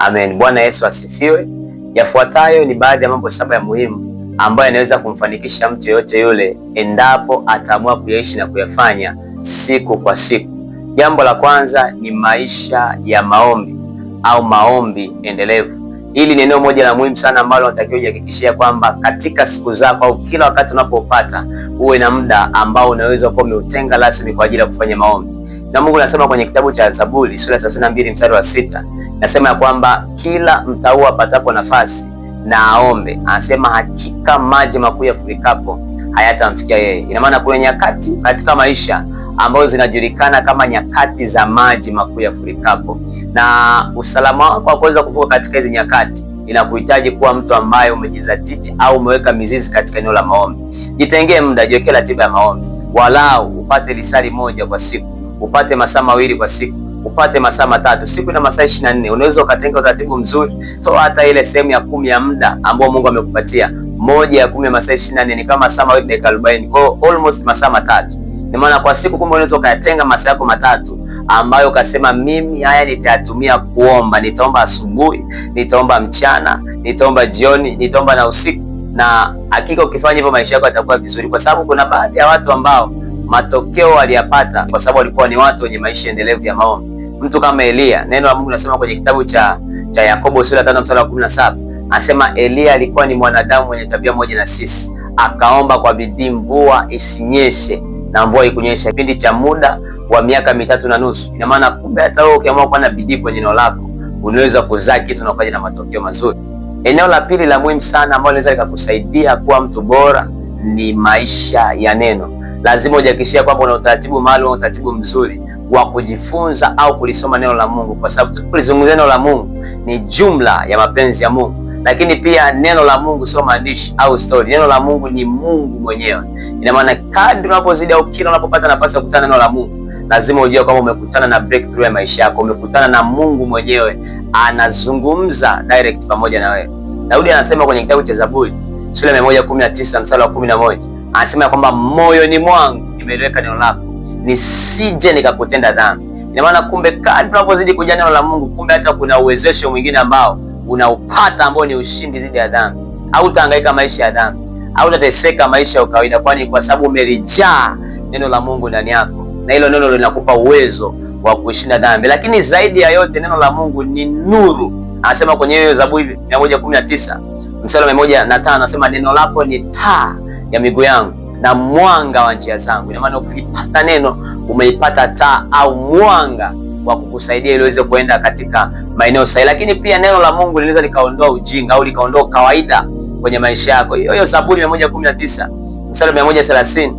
Amen. Bwana Yesu asifiwe. Yafuatayo ni baadhi ya mambo 7 ya muhimu ambayo yanaweza kumfanikisha mtu yeyote yule endapo ataamua kuyaishi na kuyafanya siku kwa siku. Jambo la kwanza ni maisha ya maombi au maombi endelevu. Hili ni eneo moja la muhimu sana ambalo unatakiwa ujihakikishia kwamba katika siku zako au kila wakati unapopata uwe na muda ambao unaweza kuwa umeutenga rasmi kwa ajili ya kufanya maombi. Na Mungu anasema kwenye kitabu cha Zaburi sura ya 32 mstari wa 6, nasema ya kwamba kila mtaua apatapo nafasi na aombe. Anasema hakika maji makuu yafurikapo hayatamfikia yeye. Ina maana kuna nyakati katika maisha ambazo zinajulikana kama nyakati za maji makuu yafurikapo, na usalama wako wa kuweza kuvuka katika hizi nyakati inakuhitaji kuwa mtu ambaye umejizatiti au umeweka mizizi katika eneo la maombi. Jitengee muda, jiwekee ratiba ya maombi, walau upate lisali moja kwa siku, upate masaa 2 kwa siku, upate masaa 3. Siku ina masaa 24. Unaweza ukatenga utaratibu mzuri, toa hata ile sehemu ya 10 ya muda ambao Mungu amekupatia. 1 ya 10 ya masaa 24 ni kama masaa 2 dakika 40, kwa hiyo almost masaa 3. Ni maana kwa siku kumbe unaweza ukayatenga masaa yako 3 ambayo ukasema mimi haya nitayatumia kuomba. Nitaomba asubuhi, nitaomba mchana, nitaomba jioni, nitaomba na usiku. Na hakika ukifanya hivyo maisha yako yatakuwa vizuri, kwa sababu kuna baadhi ya watu ambao matokeo waliyapata kwa sababu walikuwa ni watu wenye maisha endelevu ya maombi. Mtu kama Elia, neno la Mungu linasema kwenye kitabu cha Yakobo sura 5 mstari wa 17, anasema Elia alikuwa ni mwanadamu mwenye tabia moja na sisi, akaomba kwa bidii mvua isinyeshe, na mvua ikunyesha kipindi cha muda wa miaka 3.5. Ina maana kumbe hata wewe ukiamua kuwa na bidii kwenye eneo lako unaweza kuzaa kitu na ukaja na matokeo mazuri. Eneo la pili la muhimu sana ambalo linaweza likakusaidia kuwa mtu bora ni maisha ya neno. Lazima ujihakikishie kwamba una utaratibu maalum, utaratibu mzuri wa kujifunza au kulisoma neno la Mungu, kwa sababu kulizungumzia neno la Mungu ni jumla ya mapenzi ya Mungu. Lakini pia neno la Mungu sio maandishi au story. Neno la Mungu ni Mungu mwenyewe. Ina maana kadri unapozidi au kila unapopata nafasi ya kukutana neno la Mungu, lazima ujue kwamba umekutana na breakthrough ya maisha yako, umekutana na Mungu mwenyewe anazungumza direct pamoja na wewe. Daudi anasema kwenye kitabu cha Zaburi sura ya 119 mstari wa 11, anasema kwamba moyoni mwangu nimeliweka neno lako, nisije nikakutenda dhambi. Ina maana kumbe kadri unapozidi kujua neno la Mungu, kumbe hata kuna uwezesho mwingine ambao unaupata ambao ni ushindi dhidi ya dhambi. Hautahangaika maisha ya dhambi, hautateseka maisha ya kawaida, kwani kwa sababu umelijaa neno la Mungu ndani yako, na hilo neno linakupa uwezo wa kushinda dhambi. Lakini zaidi ya yote neno la Mungu ni nuru. Anasema kwenye hiyo Zaburi 119 mstari wa 105, anasema neno lako ni taa ya miguu yangu na mwanga wa njia zangu. Ina maana ukipata neno umeipata taa au mwanga wa kukusaidia ili uweze kuenda katika maeneo sahihi. Lakini pia neno la Mungu linaweza likaondoa ujinga au likaondoa kawaida kwenye maisha yako. Hiyo hiyo Zaburi 119 mstari wa 130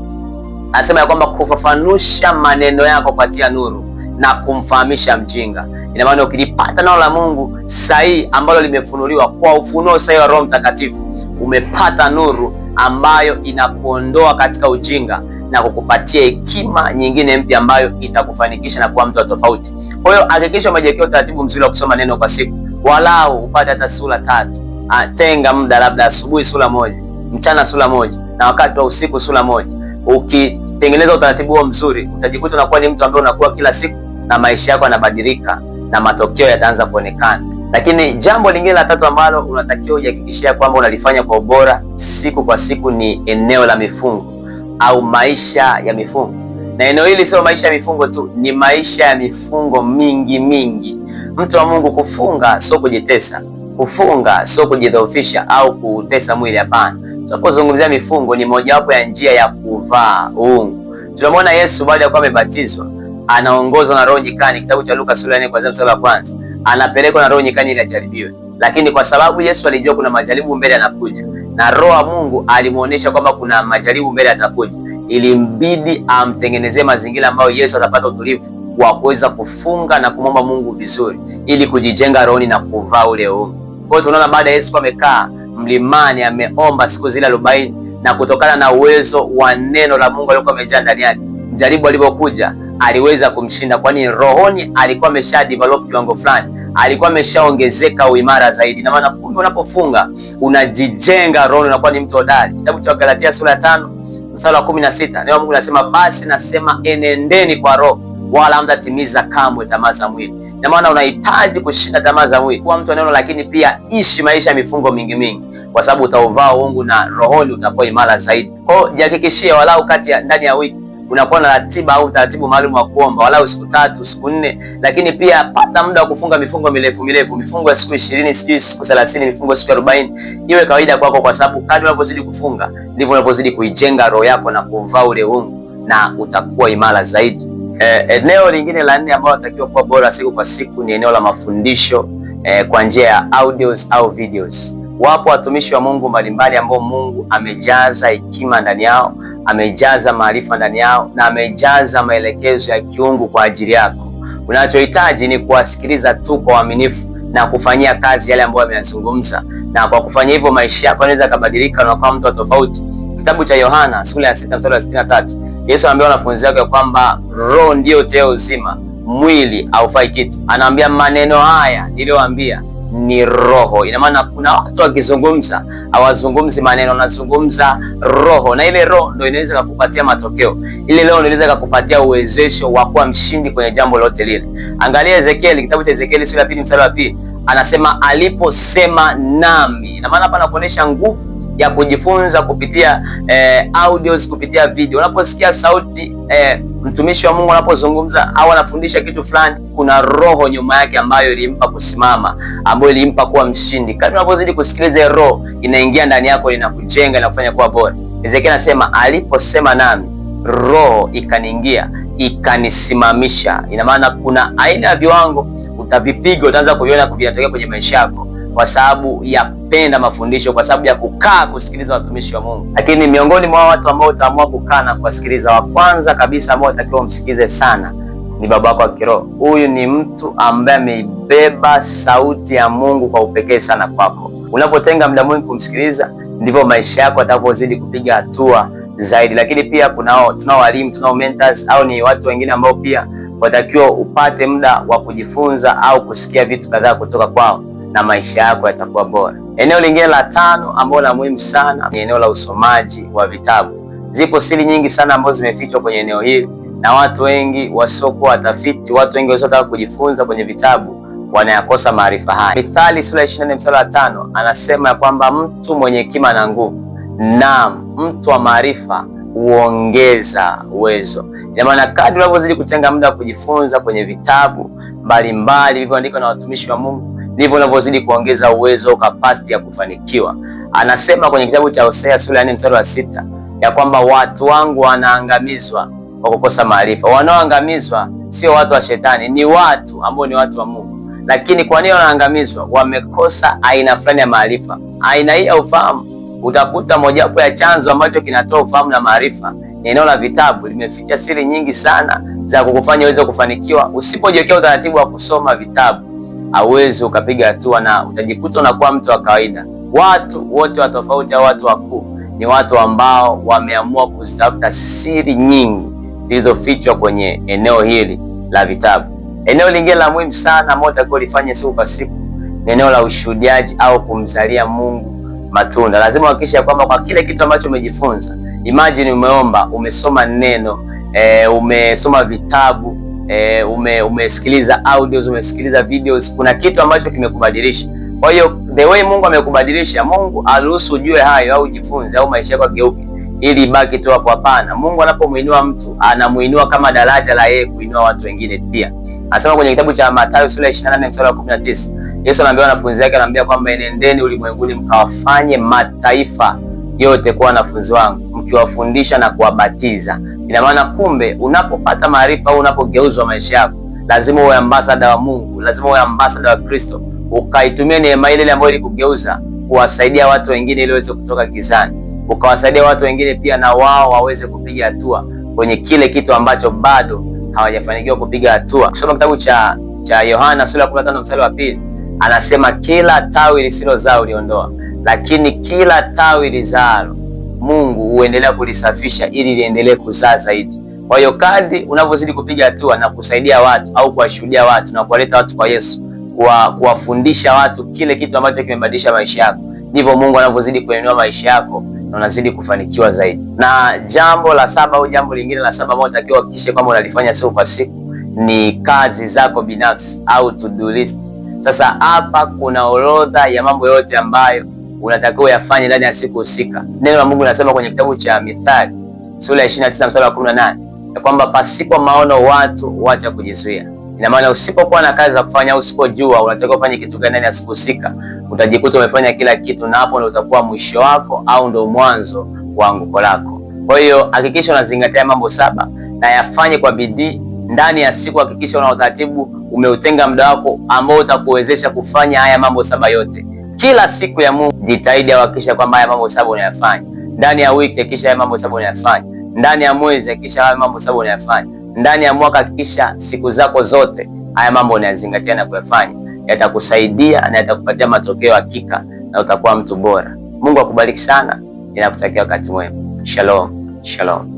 anasema ya kwamba kufafanusha maneno yako kwatia nuru na kumfahamisha mjinga. Ina maana ukilipata neno la Mungu sahihi ambalo limefunuliwa kwa ufunuo sahihi wa Roho Mtakatifu, umepata nuru ambayo inakuondoa katika ujinga na kukupatia hekima nyingine mpya ambayo itakufanikisha na kuwa mtu wa tofauti. Kwa hiyo hakikisha umejiwekea utaratibu mzuri wa kusoma neno kwa siku, walau upate hata sura 3. Tenga muda, labda asubuhi sura 1, mchana sura 1, na wakati wa usiku sura 1. Ukitengeneza utaratibu huo mzuri, utajikuta unakuwa ni mtu ambaye unakuwa kila siku na maisha yako yanabadilika na matokeo yataanza kuonekana. Lakini jambo lingine la tatu ambalo unatakiwa ujihakikishia kwamba unalifanya kwa ubora siku kwa siku ni eneo la mifungo au maisha ya mifungo. Na eneo hili sio maisha ya mifungo tu, ni maisha ya mifungo mingi mingi. Mtu wa Mungu, kufunga sio kujitesa, kufunga sio kujidhoofisha au kutesa mwili, hapana. Tunapozungumzia mifungo ni mojawapo ya njia ya kuvaa uungu. Tunamwona Yesu baada ya kuwa amebatizwa anaongozwa na Roho nyikani, kitabu cha Luka sura ya 4 kuanzia mstari wa 1, anapelekwa na Roho nyikani ili ajaribiwe. Lakini kwa sababu Yesu alijua kuna majaribu mbele yanakuja, na Roho wa Mungu alimuonesha kwamba kuna majaribu mbele yatakuja, ilimbidi amtengenezee mazingira ambayo Yesu atapata utulivu wa kuweza kufunga na kumwomba Mungu vizuri ili kujijenga rohoni na kuvaa ule uungu. Kwa hiyo tunaona baada ya Yesu amekaa mlimani ameomba siku zile 40, na kutokana na uwezo wa neno la Mungu alikuwa amejaa ndani yake, mjaribu alipokuja aliweza kumshinda, kwani rohoni alikuwa amesha develop kiwango fulani, alikuwa ameshaongezeka uimara zaidi. Na maana kumbe unapofunga unajijenga rohoni, unakuwa ni mtu hodari. Kitabu cha Galatia sura ya 5 mstari wa 16, neno la Mungu linasema basi nasema enendeni kwa Roho, wala hamtatimiza kamwe tamaa za mwili. Ina maana unahitaji kushinda tamaa za mwili, kuwa mtu wa neno, lakini pia ishi maisha ya mifungo mingi mingi, kwa sababu utauvaa uungu na rohoni utakuwa imara zaidi. Kwa hiyo jihakikishie walau kati ya ndani ya wiki unakuwa na ratiba au utaratibu maalum wa kuomba walau siku 3, siku 4, lakini pia pata muda wa kufunga mifungo mirefu mirefu, mifungo ya siku 20, sijui siku 30, mifungo siku 40, iwe kawaida kwako, kwa sababu kadri unapozidi kufunga ndivyo unapozidi kuijenga roho yako na kuvaa ule uungu na utakuwa imara zaidi. Eneo lingine la nne ambalo natakiwa kuwa bora siku kwa siku ni eneo la mafundisho kwa njia ya audios au videos. Wapo watumishi wa Mungu mbalimbali ambao Mungu amejaza hekima ndani yao, amejaza maarifa ndani yao na amejaza maelekezo ya kiungu kwa ajili yako. Unachohitaji ni kuwasikiliza tu kwa uaminifu na kufanyia kazi yale ambayo ameyazungumza, na kwa kufanya hivyo maisha yako yanaweza kubadilika na kuwa mtu tofauti. Kitabu cha Yohana sura ya 6 mstari wa 63, Yesu anaambia wanafunzi wake kwamba roho ndiyo teo uzima, mwili haufai kitu. Anaambia maneno haya niliyowaambia ni roho. Ina maana kuna watu wakizungumza hawazungumzi maneno, wanazungumza roho, na ile roho ndio inaweza kukupatia matokeo. Ile roho ndio inaweza kukupatia uwezesho wa kuwa mshindi kwenye jambo lote lile. Angalia Ezekieli, kitabu cha Ezekieli sura ya 2 mstari wa 2, anasema aliposema nami. Ina maana hapa anakuonyesha nguvu ya kujifunza kupitia audios, kupitia video. Unaposikia sauti mtumishi wa Mungu anapozungumza au anafundisha kitu fulani, kuna roho nyuma yake ambayo ilimpa kusimama, ambayo ilimpa kuwa mshindi. Kadri unapozidi kusikiliza, roho inaingia ndani yako, inakujenga na kufanya kuwa bora. Ezekiel anasema aliposema nami, roho ikaniingia ikanisimamisha. Ina maana kuna aina ya viwango utavipiga, utaanza kuviona vinatokea kwenye maisha yako kwa sababu ya kupenda mafundisho, kwa sababu ya kukaa kusikiliza watumishi wa Mungu. Lakini miongoni mwa watu ambao utaamua kukaa na kuwasikiliza, wa kwanza kabisa ambao utakiwa umsikilize sana ni baba wako wa kiroho. Huyu ni mtu ambaye ameibeba sauti ya Mungu kwa upekee sana kwako. Unapotenga muda mwingi kumsikiliza, ndivyo maisha yako yatakavyozidi kupiga hatua zaidi. Lakini pia tunao walimu, tunao mentors au ni watu wengine ambao pia watakiwa upate muda wa kujifunza au kusikia vitu kadhaa kutoka kwao na maisha yako yatakuwa bora. Eneo lingine la tano ambalo la muhimu sana ni eneo la usomaji wa vitabu. Zipo siri nyingi sana ambazo zimefichwa kwenye eneo hili, na watu wengi wasiokuwa watafiti, watu wengi wasiotaka kujifunza kwenye vitabu wanayakosa maarifa haya. Mithali sura ya 24 mstari wa 5 anasema ya kwamba mtu mwenye hekima na nguvu, naam, mtu wa maarifa huongeza uwezo. Ina maana kadri unavyozidi kutenga muda wa kujifunza kwenye vitabu mbalimbali vilivyoandikwa na watumishi wa Mungu, ndivyo unavyozidi kuongeza uwezo, capacity ya kufanikiwa. Anasema kwenye kitabu cha Hosea sura ya 4 mstari wa 6 ya kwamba watu wangu wanaangamizwa kwa kukosa maarifa. Wanaoangamizwa sio watu wa shetani, ni watu ambao ni watu wa Mungu. Lakini kwa nini wanaangamizwa? Wamekosa aina fulani ya maarifa. Aina hii ya ufahamu, utakuta mojawapo ya chanzo ambacho kinatoa ufahamu na maarifa ni eneo la vitabu. Limeficha siri nyingi sana za kukufanya uweze kufanikiwa. Usipojiwekea utaratibu wa kusoma vitabu, hauwezi ukapiga hatua na utajikuta unakuwa mtu wa kawaida. Watu wote wa tofauti au watu wakuu ni watu ambao wameamua kuzitafuta siri nyingi zilizofichwa kwenye eneo hili la vitabu. Eneo lingine la muhimu sana ambalo utakiwa ulifanye siku kwa siku ni eneo la ushuhudiaji au kumzalia Mungu matunda. Lazima uhakikishe kwamba kwa kile kitu ambacho umejifunza, imagine umeomba, umesoma neno, umesoma vitabu, umesikiliza audios, umesikiliza videos, kuna kitu ambacho kimekubadilisha. Kwa hiyo the way Mungu amekubadilisha, Mungu aruhusu ujue hayo au ujifunze au maisha yako yageuke ili ibaki tu hapo? Hapana. Mungu anapomuinua mtu anamuinua kama daraja la yeye kuinua watu wengine pia. Anasema kwenye kitabu cha Mathayo sura ya 28 mstari wa 19, Yesu anaambia wanafunzi wake, anaambia kwamba enendeni ulimwenguni mkawafanye mataifa yote kuwa wanafunzi wangu, mkiwafundisha na kuwabatiza. Ina maana kumbe, unapopata maarifa au unapogeuzwa maisha yako, lazima uwe ambassador wa Mungu, lazima uwe ambassador wa Kristo, ukaitumia neema ile ile ambayo ilikugeuza kuwasaidia watu wengine ili waweze kutoka gizani, ukawasaidia watu wengine pia na wao waweze kupiga hatua kwenye kile kitu ambacho bado hawajafanikiwa kupiga hatua. Kusoma kitabu cha Yohana sura ya 15 mstari wa 2, anasema kila tawi lisilozaa uliondoa, lakini kila tawi lizaalo Mungu huendelea kulisafisha ili liendelee kuzaa zaidi. Kwa hiyo kadri unavyozidi kupiga hatua na kusaidia watu au kuwashuhudia watu na kuwaleta watu kwa Yesu, kuwafundisha watu kile kitu ambacho kimebadilisha maisha yako, ndivyo Mungu anavyozidi kuinua maisha yako na unazidi kufanikiwa zaidi. Na jambo la saba au jambo lingine la saba ambalo unatakiwa uhakikishe kwamba unalifanya siku kwa siku ni kazi zako binafsi au to do list. Sasa hapa kuna orodha ya mambo yote ambayo unatakiwa yafanye ndani ya siku husika. Neno la Mungu linasema kwenye kitabu cha Mithali sura ya 29 mstari wa 18 ya kwamba pasipo maono watu wacha kujizuia. Ina maana usipokuwa na kazi za kufanya au usipojua unatakiwa kufanya kitu gani ndani ya siku husika, utajikuta umefanya kila kitu, na hapo ndio utakuwa mwisho wako au ndio mwanzo wa anguko lako. Kwa hiyo hakikisha unazingatia mambo 7 na yafanye kwa bidii ndani ya siku. Hakikisha una utaratibu, umeutenga muda wako ambao utakuwezesha kufanya haya mambo 7 yote kila siku ya Mungu. Jitahidi hakikisha kwamba haya mambo 7 unayafanya ndani ya wiki, hakikisha haya mambo 7 unayafanya ndani ya mwezi, hakikisha haya mambo 7 unayafanya ndani ya mwaka. Hakikisha siku zako zote haya mambo unayazingatia na kuyafanya, yatakusaidia na yatakupatia matokeo hakika, na utakuwa mtu bora. Mungu akubariki sana, ninakutakia wakati mwema. Shalom, shalom.